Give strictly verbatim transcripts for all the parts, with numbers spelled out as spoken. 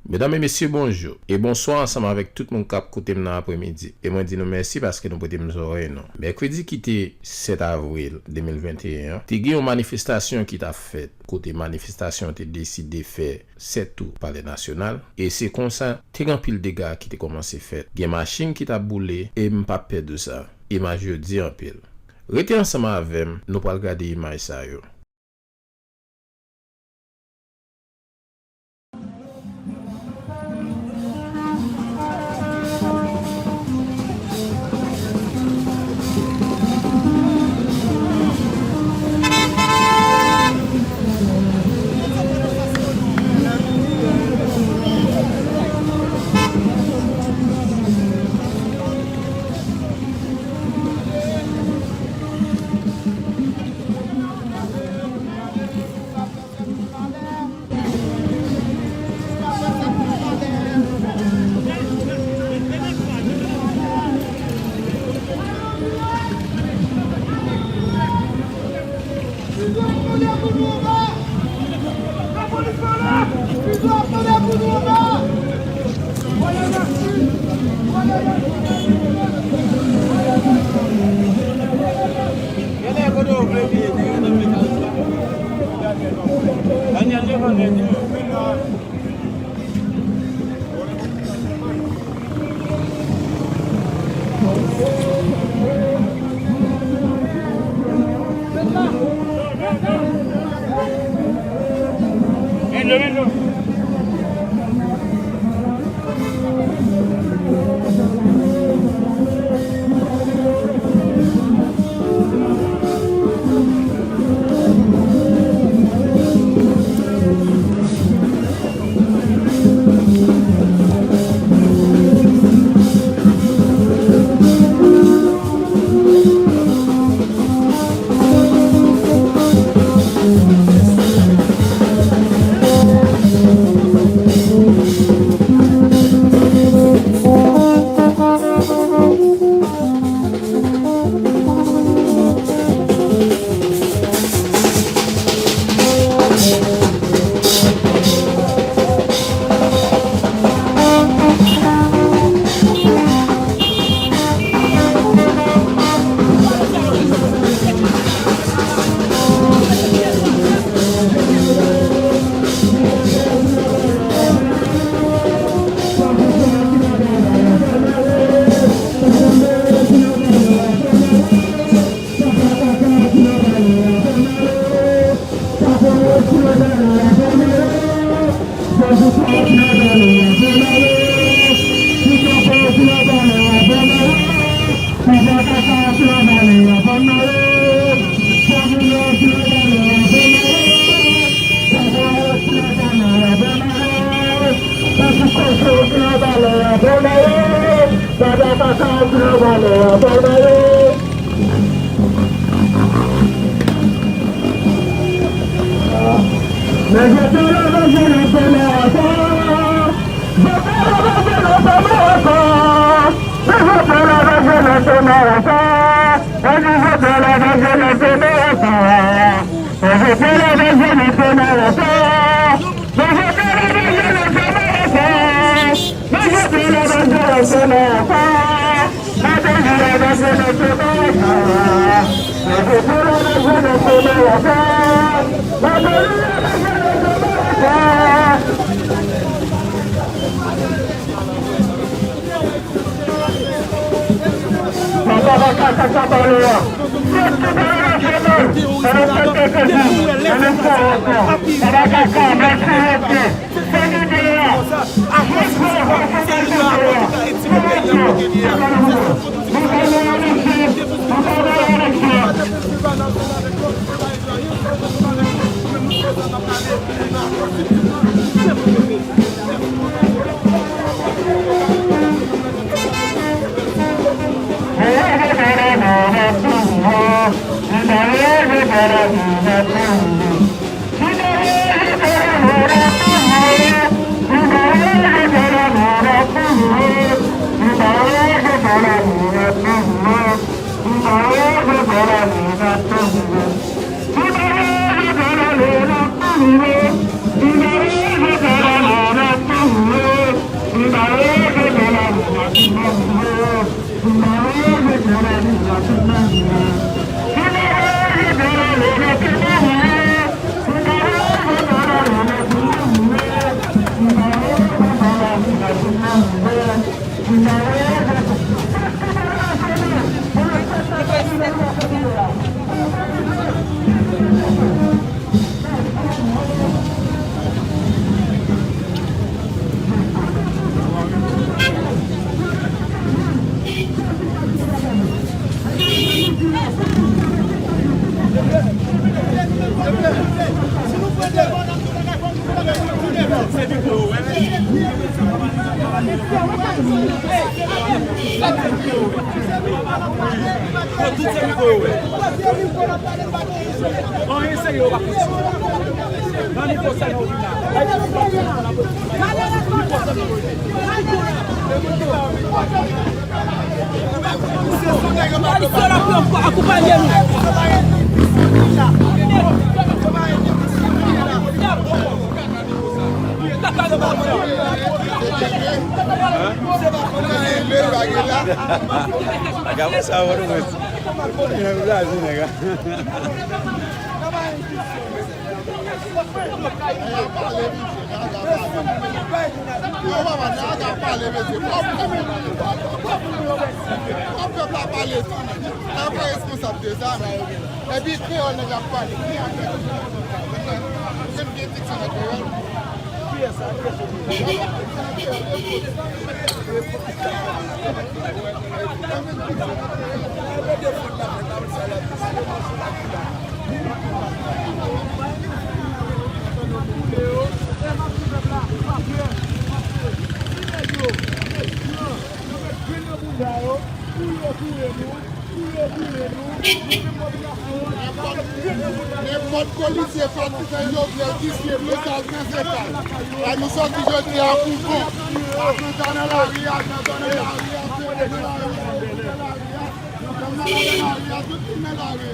Medam e mesye, bonjou e bonswa ansanm avèk tout moun k ap koute m nan apremidi. E mwen di nou mèsi paske nou prete m zòrèy nou. Mèkredi ki te sèt avril de mil venteyen an, te gen yon manifestasyon ki t ap fèt, kote manifestasyon an te deside fè sèt tou Palè Nasyonal, e se konsa, te gen anpil dega ki te kòmanse fèt. Gen machin ki t ap boule, e m p ap pèdi sa. Imaj yo di anpil. Rete ansanm avè m, nou pral gade imaj sa yo. Polis yo la pou yo akonpaye nou. Gabo sa wè nou mwen. Blaze nèg la. Yo, papa, nèg la pale, mesye. Fò pèp la pale tou, men. Nèg la pa responsab de sa, men. Epi kreyòl nèg la pale. Ki afè? Mwen gen diksyon nan kreyòl. Nenpòt polisye pa touche Jovenel, ki swiv nou, sa l panse pa. A nou sòti jodi a pou bon. Atanta nan lari, atanta nan lari, atanta nan lari, atanta nan lari, atanta nan lari.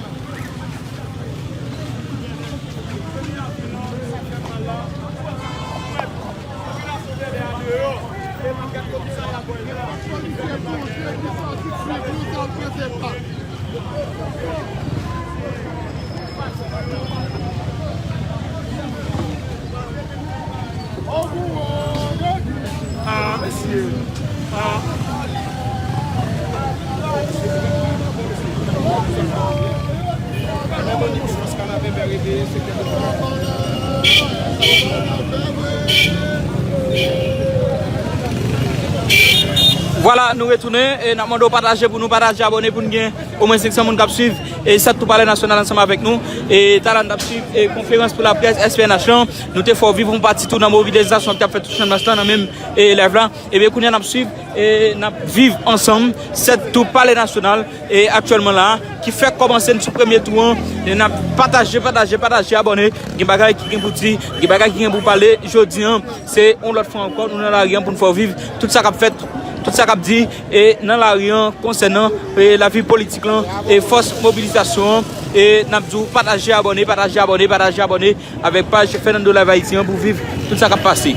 Ah, mesye. Ah. Vwala, nou retounen e n ap mande w pataje pou nou, pataje, abòne pou n gen omwen senk san moun k ap swiv e sèt tou Palè Nasyonal ansanm avèk nou. E talè a n ap swiv e konferans pou laprès S P N H lan. Nou te fè w viv yon pati tou nan mobilizasyon k ap fèt sou Channmas lan nan menm e live la. Ebyen, kounye a n ap swiv e n ap viv ansanm sèt tou Palè Nasyonal e aktyèlman la, ki fèk kòmanse n sou premye tou an. E n ap pataje, pataje, pataje, abòne. Gen bagay ki gen pou di, gen bagay ki gen pou pale. Jodi an, se yon lòt fwa ankò, nou nan lari an pou n fè w viv tout sa k ap fèt, tout sa k ap di e nan lari an konsènan e lavi politik lan e fòs mobilizasyon an. E n ap di w pataje, abòne, pataje, abòne, pataje, abòne avèk paj Fernando Live Haiti an pou viv tout sa k ap pase.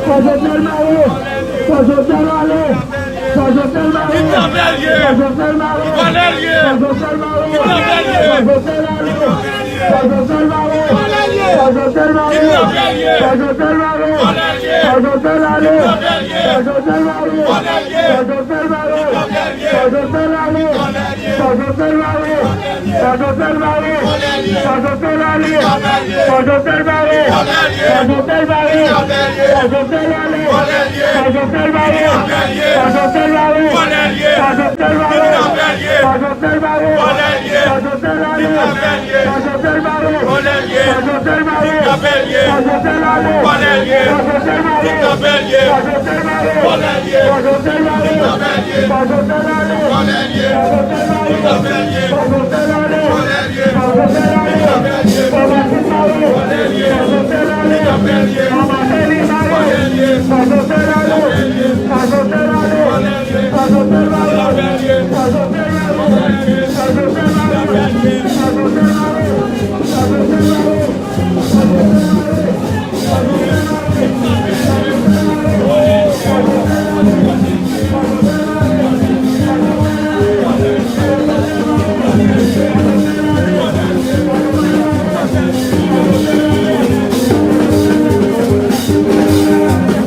Fò Jovenel mare! Fò Jovenel ale! Fò Jovenel mare! Kidnapè l ye! Fò Jovenel mare! Vòlè l ye! Fò Jovenel mare! Kidnapè l ye! Fò Jovenel ale! Fò Jovenel mare! Vòlè l ye! Fò Jovenel mare! Kidnapè l ye! Fò Jovenel mare! Vòlè l ye! Fò Jovenel ale! Kidnapè l ye! Fò Jovenel mare! Vòlè l ye! Fò Jovenel mare! Kidnapè l ye! Fò Jovenel ale! Vòlè l ye! Fò Jovenel mare! Vòlè l ye! Fò Jovenel mare! Vòlè l ye! Fò Jovenel ale! Vòlè l ye! Fò Jovenel mare! Vòlè l ye! Fò Jovenel mare! Kidnapè l ye! Fò Jovenel ale! Vòlè l ye! Fò Jovenel mare! Kidnapè l ye! Fò Jovenel mare! Vòlè l ye! Fò Jovenel mare! Kidnapè l ye! Fò Jovenel mare! Vòlè l ye! Fò Jovenel ale! Kidnapè l ye! Fò Jovenel mare! Vòlè l ye! Fò Jovenel mare! Kidnapè l ye! Fò Jovenel ale! Vòlè l ye! Fò Jovenel mare! Kidnapè l ye! Fò Jovenel mare! Vòlè l ye! Fò Jovenel mare! Kidnapè l ye! Fò Jovenel ale! Vòlè l ye! Fò Jovenel mare! Kidnapè l ye! Fò Jovenèl ale! Fò Jovenèl ale! Fò Matin mare! Fò Jovenèl ale! Fò Martelly mare! Fò Jovenèl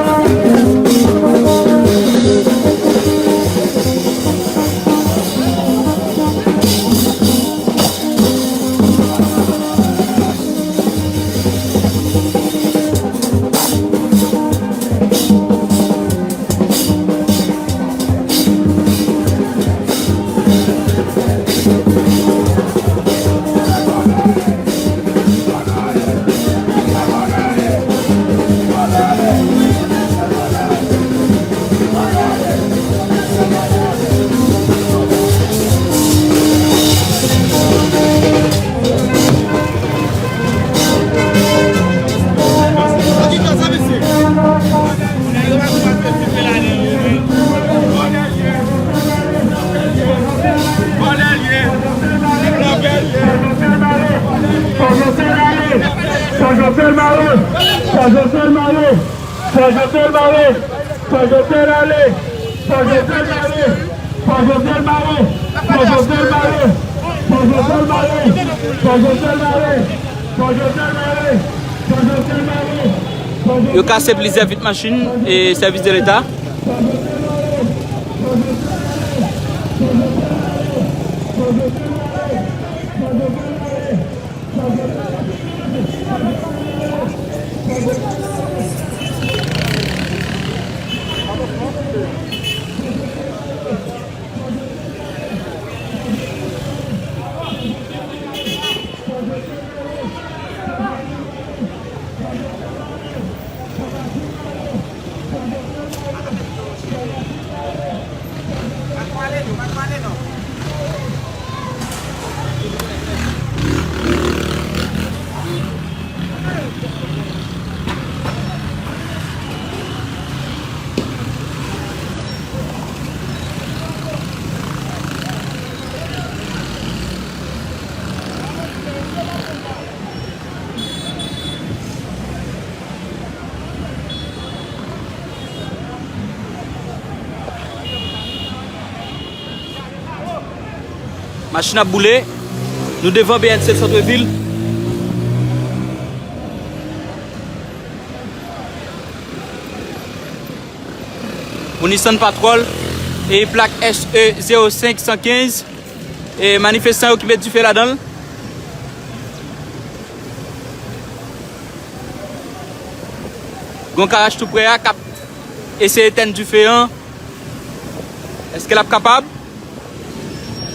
ale! Fò Jovenèl ale! Fò Jovenèl mare! Fò Jovenèl ale! Fò Jovenèl mare! Fò Jovenèl mare! Fò Jovenèl mare! Fò Jovenel mare! Fò Jovenel mare! Fò Jovenel mare! Fò Jovenel ale! Fò Jovenel mare! Fò Jovenel mare! Fò Jovenel mare! Fò Jovenel mare! Fò Jovenel mare! Fò Jovenel mare! Fò Jovenel mare! Yo kase plizyè vit machin e sèvis de leta. Machin ap boule. Nou devan B N C Santrevil. Yon Nissan Patrol e plak S E zewo senk san kenz. E manifestan yo ki met dife ladan l. Gon karaj tou prè a k ap eseye etèn dife an. Èske l ap kapab?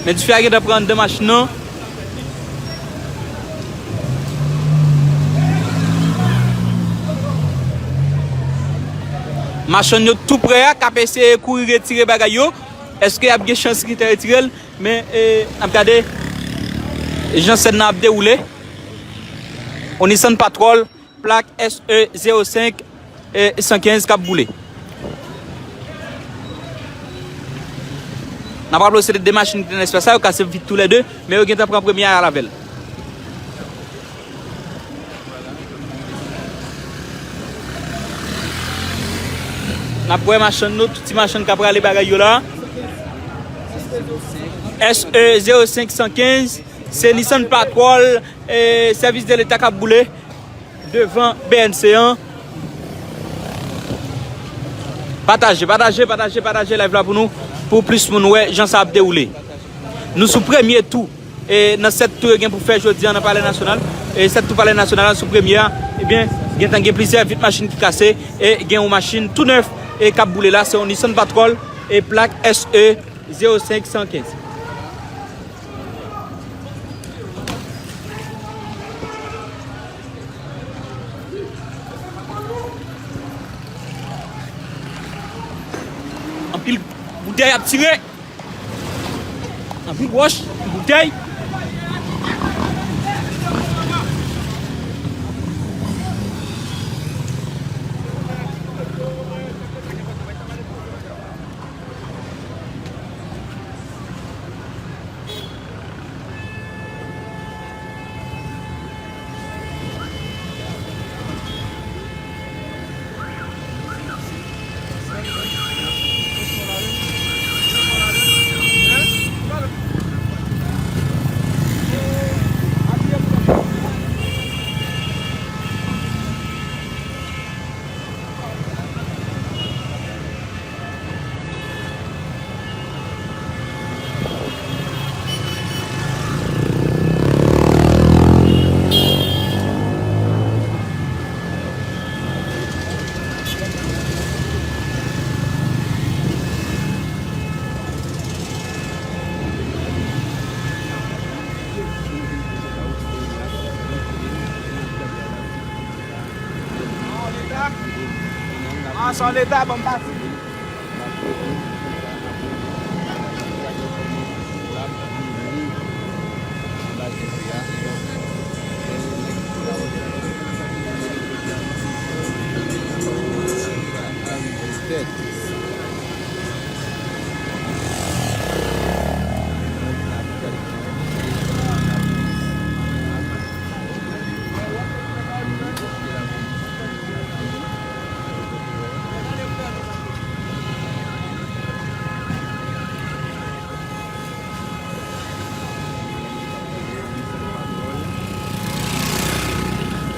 Men dife a gentan pran anndan machin nan. Machann yo tou prè a k ap eseye kouri retire bagay yo. Èske y ap gen chans gentan retire l? Men, e, n ap gade jan sèn nan ap dewoule. Yon Nissan Patrol, plak S E zewo senk san kenz k ap boule. N ap raple w, se te de machin ki te nan espas la, yo kase vit toulède, men yo gentan pran premye a al avè l. N ap wè machann nou, tout ti machann k ap rale bagay yo la. S E zewo senk san kenz, se Nissan Patrol, e, sèvis de leta k ap boule devan B N C an. Pataje, pataje, pataje, pataje live la pou nou, pou plis moun wè jan sa ap dewoule. Nou sou premye tou, e, nan sèt tou yo gen pou fè jodi a nan Palè Nasyonal. E sèt tou Palè Nasyonal la sou premye a, ebyen, gentan gen plizyè vit machin ki kase, e gen yon machin tou nèf, e k ap boule la, se yon Nissan Patrol, e plak S E zewo senk san kenz. Anpil boutèy ap tire. Anpil wòch, boutèy. Ah, sa leta, ban m pase.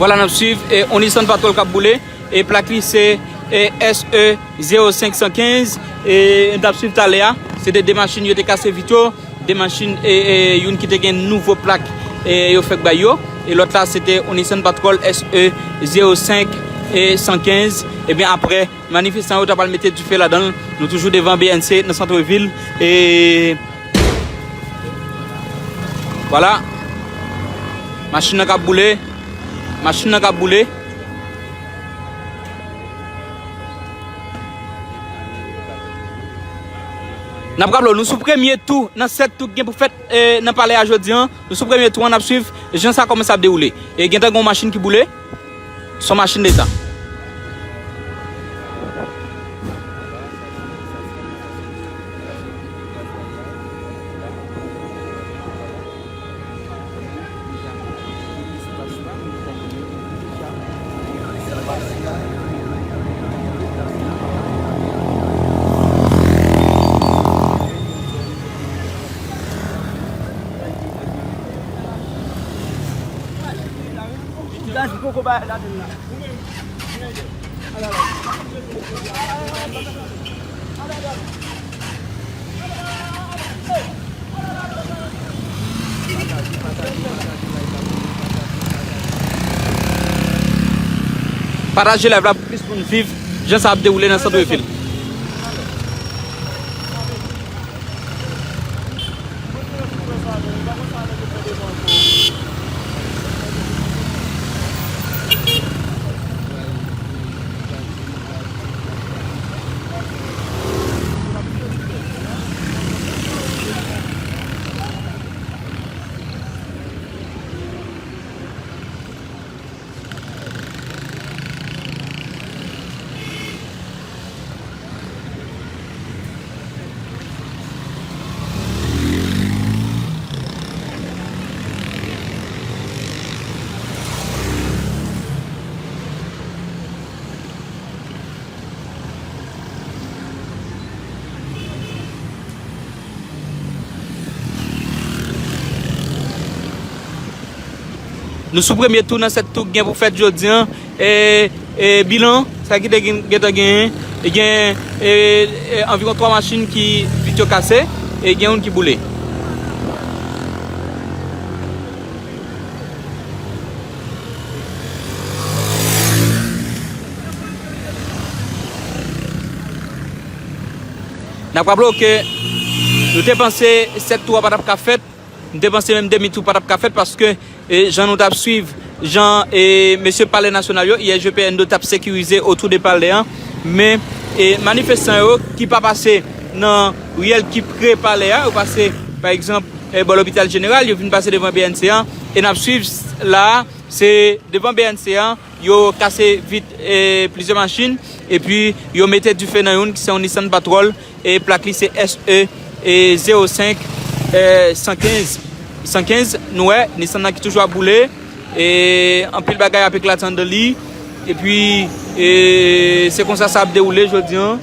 Vwala, n ap swiv, e, yon Nissan Patrol k ap boule, e plak li se, e, S E zewo senk san kenz, e n t ap swiv talè a, se te de machin yo te kase vit yo, de machin, e, e, youn ki te gen nouvo plak, e, yo fèk bay yo, e lòt la se te yon Nissan Patrol S E zewo senk, e, san kenz, ebyen apre, manifestan yo ta pral mete dife ladan l. Nou toujou devan B N C nan sant vil. E vwala. Machin nan k ap boule. Machin nan k ap boule. N ap raple w, nou sou premye tou nan sèt tou ki gen pou fèt, e, nan palè a jodi a. Nou sou premye tou an, n ap swiv jan sa kòmanse ap dewoule. E gentan gen yon machin ki boule. Se yon machin leta. Gaz poko bay ladann la. Pataje live la pou plis moun viv jan sa ap dewoule nan sant vil. Nou sou premye tou nan sèt tou k gen pou fèt jodi an. E, e bilan, sa ki te gen, gentan genyen, e gen e, e, anviwon twa machin ki vit yo kase, e gen youn ki boule. N ap raple w ke nou te panse sèt tou a pa t ap ka fèt. M te panse menm demi tou pa t ap ka fèt paske, e, jan nou t ap swiv, jan, e, mesye Palè Nasyonal yo, I S G P N yo t ap sekirize otou de palè an, men, e, manifestan yo ki pa pase nan riyèl ki pre palè a, yo pase, pa egzanp, e, bò lopital jeneral, yo vin pase devan B N C an, e n ap swiv la a, se devan B N C an, yo kase vit, e, plizyè machin, epi yo mete dife nan youn ki se yon Nissan Patrol, e plak li se S E, e, zewo senk, e, san kenz, san kenz, nou wè, Nissan nan ki toujou ap boule, e anpil bagay ap eklate anndan li, epi, e, se konsa sa ap dewoule jodi an.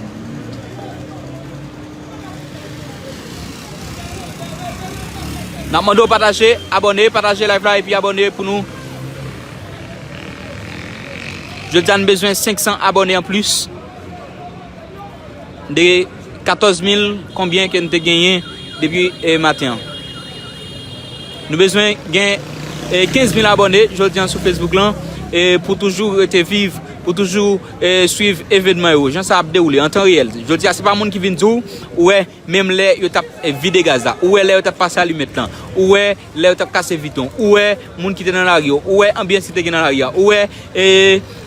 N ap mande w pataje, abòne, pataje live la epi abòne pou nou. Jodi a n bezwen senk san abòne anplis de katòz mil konbyen ke n te genyen depi, e, maten an. Nou bezwen gen, e, kenz mil abòne jodi an sou Facebook lan, e, pou toujou rete viv, pou toujou, e, swiv evenman yo, jan sa ap dewoule an tan reyèl. Jodi a, se pa moun ki vin di w, ou wè, menm lè yo t ap, e, vide gaz la, ou wè lè yo t ap pase alimèt lan, ou wè lè yo t ap kase viton, ou wè moun ki te nan lari yo, ou wè anbyans ki te gen nan lari a, ou wè, e,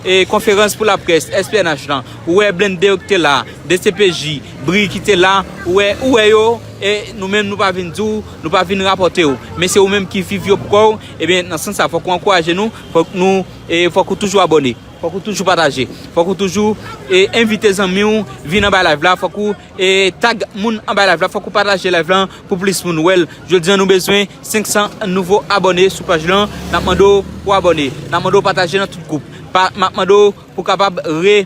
e, konferans pou laprès, S P N H lan, ou wè blende yo ki te la, D C P J, bri ki te la, ou wè, ou wè yo, e nou menm nou pa vin di w, nou pa vin rapòte w, men se ou menm ki viv yo pou kò w, ebyen, nan sans sa, fòk ou ankouraje nou, fòk nou, e, fòk ou toujou abòne. Fòk ou toujou pataje. Fòk ou toujou, e, envite zanmi w vin anba live la. Fòk ou, e, tag moun anba live la. Fòk ou pataje live la pou plis moun wè l. Jodi an, nou bezwen senk san nouvo abòne sou paj lan. N ap mande w pou abòne. N ap mande w pataje nan tout gwoup. Pa, m ap mande w pou kapab re,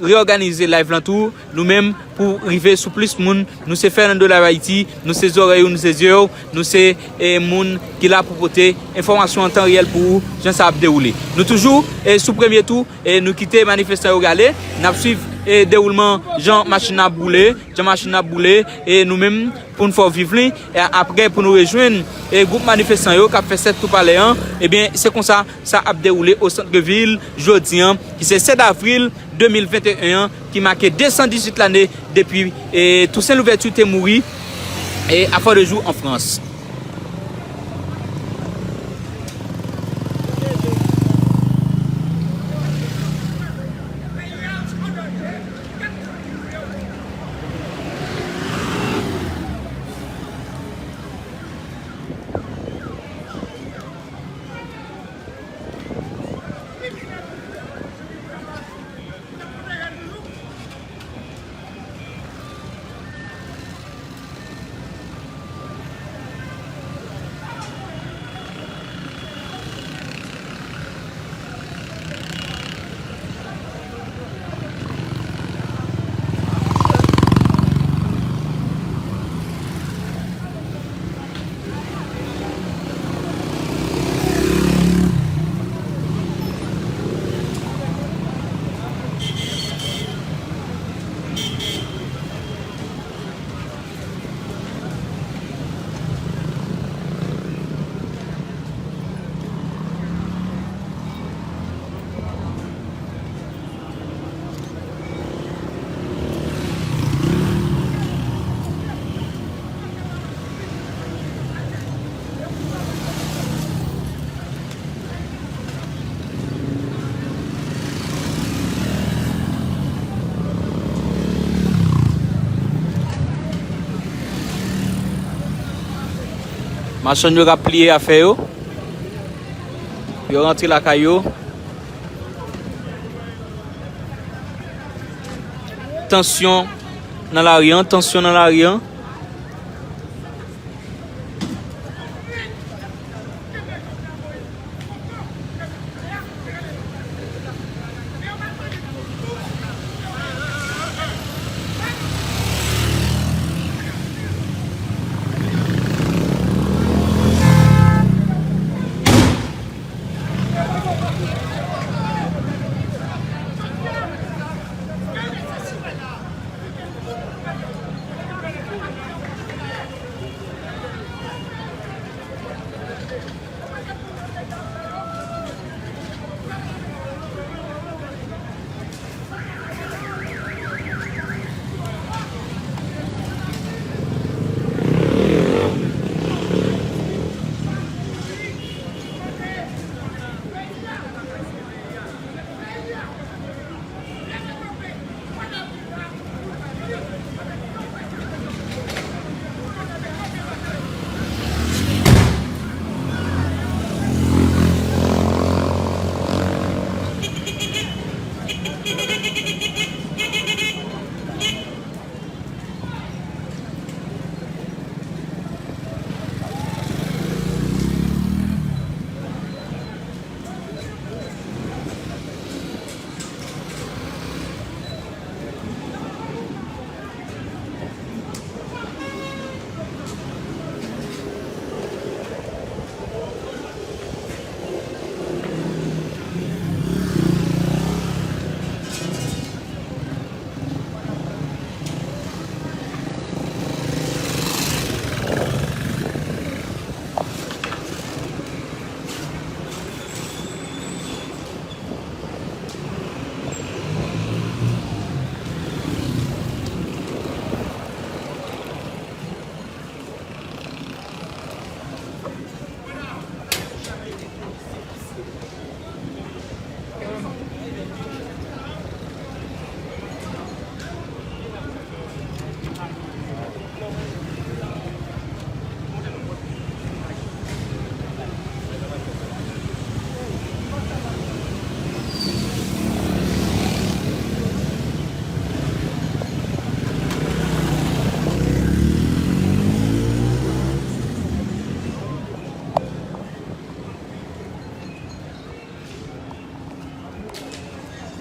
reyòganize live lan tou. Nou menm, pou rive sou plis moun, nou se Fernando Live Haïti, nou se zòrèy ou, nou se zye w, nou se, e, moun ki la pou pote enfòmasyon an tan reyèl pou ou, jan sa ap dewoule. Nou toujou, e, sou premye tou, e, nou kite manifestan yo rale, n ap swiv, e, dewoulman jan machin nan ap boule, jan machin nan ap boule, e nou menm, pou n fè w viv li, e apre pou nou rejwenn, e, gwoup manifestan yo k ap fè sèt tou palè an, ebyen, se konsa sa ap dewoule o sant de vil jodi an, ki se sèt avril de mil venteyen an, ki make de san dizuit lane depi, e, Toussaint Louverture te mouri, e, a Fort de Joux, an Frans. Machann yo k ap pliye afè yo. Yo rantre lakay yo. Tansyon nan lari an, tansyon nan lari an.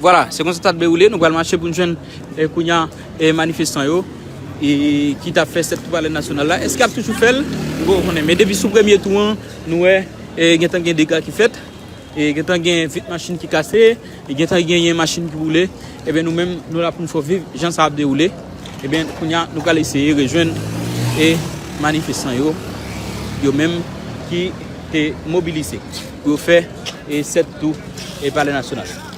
Vwala, se konsa sa t ap dewoule. Nou pral mache pou n jwenn, e, kounye a, e, manifestan yo, e, ki t ap fè sèt tou Palè Nasyonal la. Èske y ap toujou fè l? Nou poko konnen. Men depi sou premye tou an, nou wè, e, gentan gen dega ki fèt. E gentan gen vit machin ki kase, e gentan genyen machin ki boule. Ebyen, nou menm, nou la pou n fè w viv jan sa ap dewoule. Ebyen, kounye a, nou pral eseye rejwenn, e, manifestan yo, yo menm ki te mobilize pou yo fè, e, sèt tou, e, Palè Nasyonal.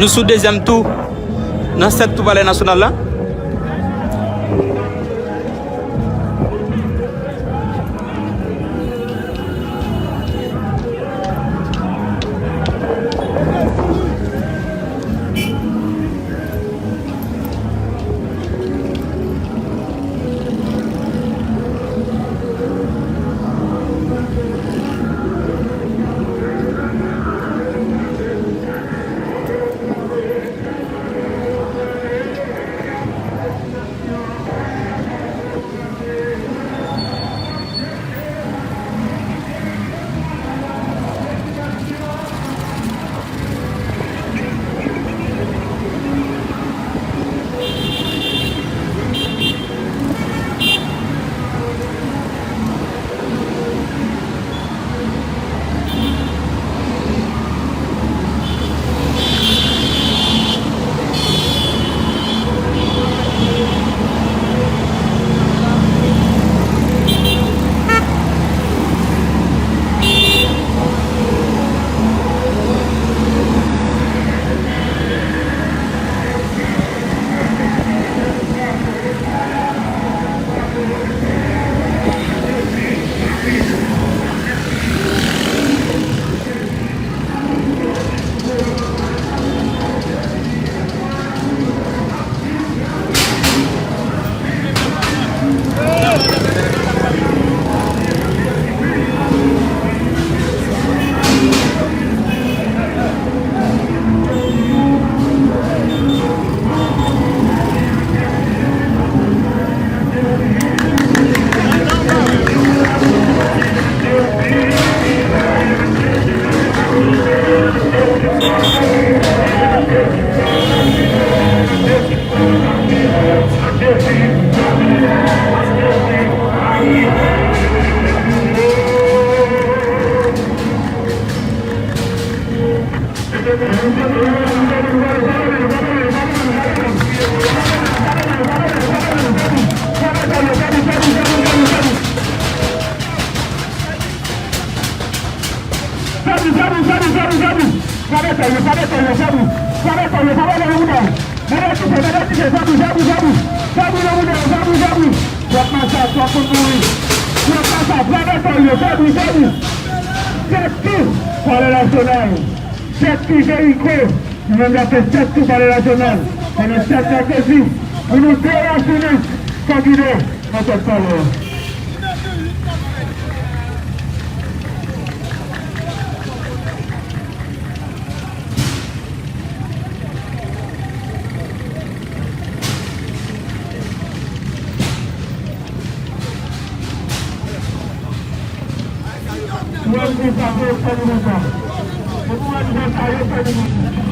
Nou sou dezyèm tou nan sèt tou Palè Nasyonal la. Zabou, zabou, zabou, zabou, zabou. Frape fè yo, frape fè yo, zabou. Frape fè yo, frape fè yo, mouda. Mete tike, mete tike, zabou, zabou, zabou. Zabou nan mouda, zabou, zabou. Twòp masak, twòp moun mouri. Twòp masak, frape fè yo, zabou, zabou. Sèt tou, Palè Nasyonal. Sèt tou Jeriko. Nou menm n ap fè sèt tou Palè Nasyonal. Pandan sèt mèkredi, pou nou derasinen Fòkidè nan tèt palè a. Ou wè m di sa, se yo k fè nou konsa. Se pou wè nou konsa, yo k fè nou konsa.